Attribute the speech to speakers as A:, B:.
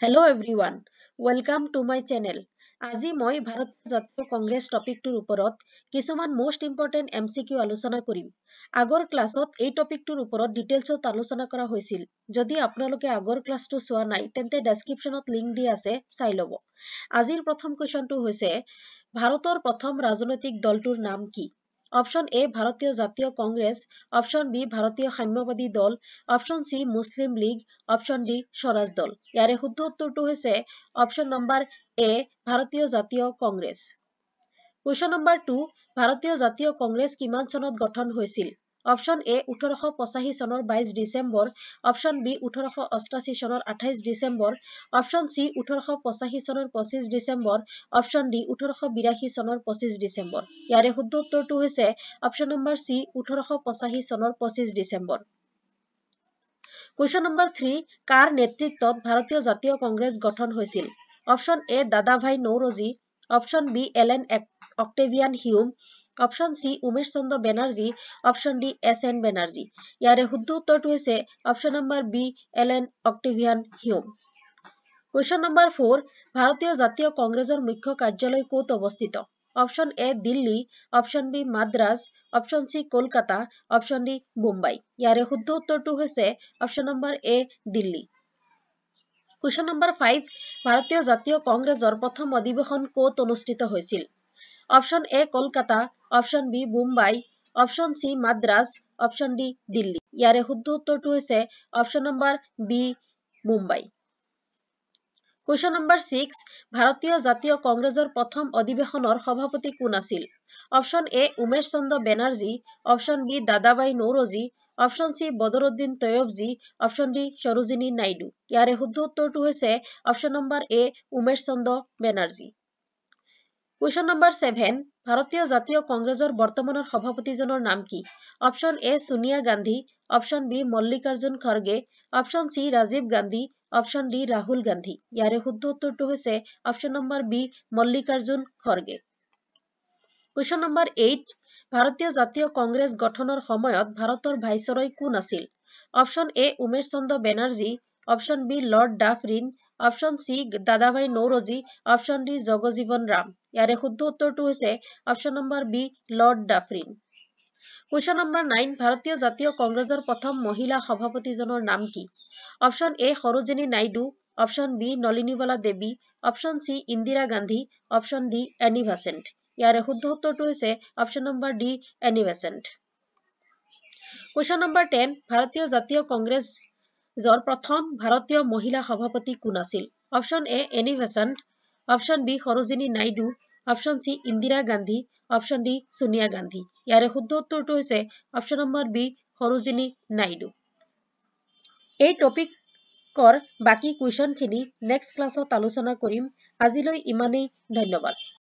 A: Hello everyone, welcome to my channel. আজি মই ভাৰতীয় জাতীয় কংগ্ৰেছ টপিকটোৰ ওপৰত কিছুমান মষ্ট ইম্পৰ্টেণ্ট MCQ আলোচনা কৰিম। আগৰ ক্লাছত এই টপিকটোৰ ওপৰত ডিটেইলছত আলোচনা কৰা হৈছিল। যদি আপোনালোকে আগৰ ক্লাছটো চোৱা নাই, তেন্তে ডেছক্ৰিপশ্যনত লিংক দি আছে, চাই ল'ব। আজিৰ প্ৰথম কুৱেশ্যনটো হৈছে, ভাৰতৰ প্ৰথম ৰাজনৈতিক দলটোৰ নাম কি? অপশ্যন এ ভাৰতীয় জাতীয় কংগ্ৰেছ, অপশ্যন বি ভাৰতীয় সাম্যবাদী দল, অপশ্যন চি মুছলিম লীগ, অপশ্যন ডি স্বৰাজ দল। ইয়াৰে শুদ্ধ উত্তৰটো হৈছে অপশ্যন নম্বৰ এ ভাৰতীয় জাতীয় কংগ্ৰেছ। কুৱেশ্যন নম্বৰ 2, ভাৰতীয় জাতীয় কংগ্ৰেছ কিমান চনত গঠন হৈছিল? অপশ্যন এ 1885 চনৰ 22 ডিচেম্বৰ, অপশ্যন বি 1888 চনৰ 28 ডিচেম্বৰ, অপশ্যন চি 1885 চনৰ 25 ডিচেম্বৰ, অপশ্যন ডি 1882 চনৰ 25 ডিচেম্বৰ। ইয়াৰে শুদ্ধ উত্তৰটো হৈছে অপশ্যন নম্বৰ চি 1885 চনৰ 25 ডিচেম্বৰ। কুৱেশ্যন নম্বৰ 3, কাৰ নেতৃত্বত ভাৰতীয় জাতীয় কংগ্ৰেছ গঠন হৈছিল? Option A Dadabhai Naoroji, option B Allan Octavian Hume, option C Umesh Chandra Banerjee, option D S N Banerjee. ইয়াৰে শুদ্ধ উত্তৰটো হৈছে option number B Allan Octavian Hume. Question number 4, ভাৰতীয় জাতীয় কংগ্ৰেছৰ মুখ্য কাৰ্যালয় ক'ত অৱস্থিত? Option A Delhi, option B Madras, option C Kolkata, option D Mumbai. ইয়াৰে শুদ্ধ উত্তৰটো হৈছে option number A Delhi. Question number 5, ভাৰতীয় জাতীয় কংগ্ৰেছৰ প্ৰথম অধিৱেশন ক'ত অনুষ্ঠিত হৈছিল? Option A Kolkata, option B Mumbai, option C Madras, option D Delhi. ইয়াৰে শুদ্ধ উত্তৰটো হৈছে option number B Mumbai. Question number 6, ভাৰতীয় জাতীয় কংগ্ৰেছৰ প্ৰথম অধিৱেশনৰ সভাপতি কোন আছিল? Option A Umesh Chandra Banerjee, option B Dadabhai Naoroji, option C Badruddin Tyabji, option D Sarojini Naidu. ইয়াৰে শুদ্ধ উত্তৰটো হৈছে option number A Umesh Chandra Banerjee. Question number 7, ভাৰতীয় জাতীয় কংগ্ৰেছৰ বৰ্তমানৰ সভাপতিজনৰ নাম কি? Option A Sonia Gandhi, option B Mallikarjun Kharge, option C Rajiv Gandhi, option D Rahul Gandhi. ইয়াৰে শুদ্ধ উত্তৰটো হৈছে option number B Mallikarjun Kharge. Question number 8, ভাৰতীয় জাতীয় কংগ্ৰেছ গঠনৰ সময়ত ভাৰতৰ ভাইচৰয় কোন আছিল? Option A Umesh Chandra Banerjee, option B Lord Dufferin, option C Dadabhai Naoroji, option D Jagjivan Ram. ইয়াৰে শুদ্ধ উত্তৰটো হৈছে option number B Lord Dufferin. Question number 9, ভাৰতীয় জাতীয় কংগ্ৰেছৰ প্ৰথম মহিলা সভাপতিজনৰ নাম কি? Option A Sarojini Naidu, option B Nalinibala Devi, option C Indira Gandhi, option D Annie Besant. ইয়াৰে শুদ্ধ উত্তৰটো হৈছে option number D Annie Besant. Question number 10, ভাৰতীয় জাতীয় কংগ্ৰেছৰ প্ৰথম ভাৰতীয় মহিলা সভাপতি কোন আছিল? Option A Annie Besant, option B Sarojini Naidu, option C Indira Gandhi, option D Sonia Gandhi. ইয়াৰে শুদ্ধ উত্তৰটো হৈছে option number B Sarojini Naidu. এই টপিকৰ বাকী কুৱেশ্যনখিনি নেক্সট ক্লাছত আলোচনা কৰিম। আজিলৈ ইমানেই, ধন্যবাদ।